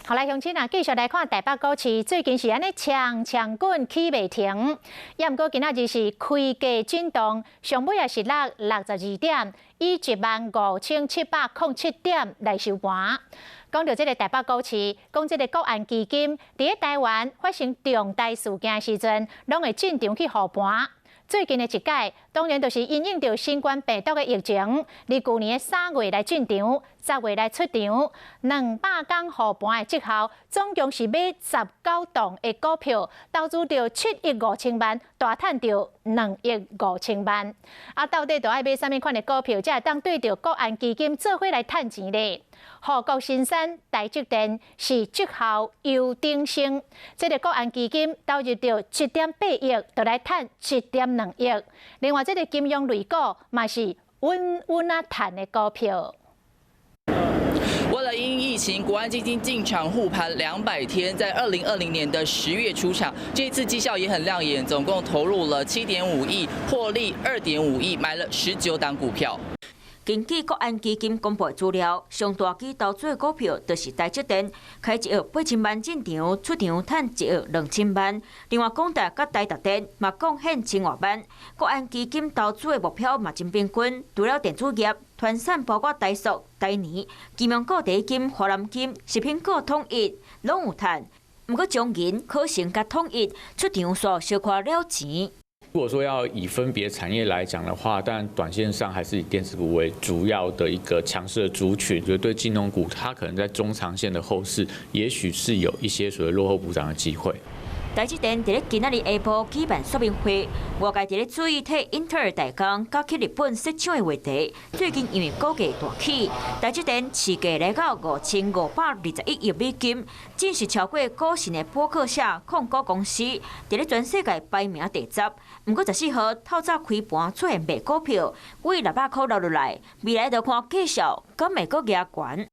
好來，鄉親啊，繼續來看台北股市，最近是按呢強強滾起袂停，也毋過今仔日是開低震盪，上尾也是落62點，以15,707點來收盤。講到這个台北股市，講這个國安基金佇咧台灣發生重大事件的時陣，攏會進場去護盤。最近的一擺，當然就是因應著新冠病毒的疫情，佇舊年的3月來進場，10月來出場，200工護盤的績效，總共是買19檔的股票，投資著7億5千萬，大趁著2億5千萬。啊，到底著愛買啥物款的股票，才會當對著國安基金做伙來趁錢咧？護國神山台積電是績效優等生，這个國安基金投入著1.8億，就來趁1.2億。另外，這个金融類股嘛是穩穩仔趁的股票。為了因疫情，國安基金進場護盤200天，在2020年的10月出場，這一次績效也很亮眼，總共投入了7.5億，獲利2.5億，買了19檔股票。根據國安基金公布資料，上大支投資的股票就是台積電，開1億8千萬進場，出場趁1億2千萬。另外，廣達佮台達電嘛貢獻千外萬。國安基金投資的目標嘛真平均，除了電子業，傳產包括台塑、台泥、金融股第一金、華南金、食品股統一，攏有趁。毋過中銀、可成佮統一出場煞小可了錢。如果說要以分別產業來講的話，當然短線上還是以電子股為主要的一個強勢的族群。覺得對金融股，它可能在中長線的後市，也許是有一些所謂落後補漲的機會。台積電佇咧今仔日下晡舉辦說明會，外界佇咧注意替英特爾代工佮去日本設廠的話題。最近因為股價大起，台積電市價來到5521億美金，正式超過股神的波克夏控股公司，佇咧全世界排名第十。毋過14號透早開盤出現賣股票，為600箍落落來，未來就看繼續敢會閣夯懸。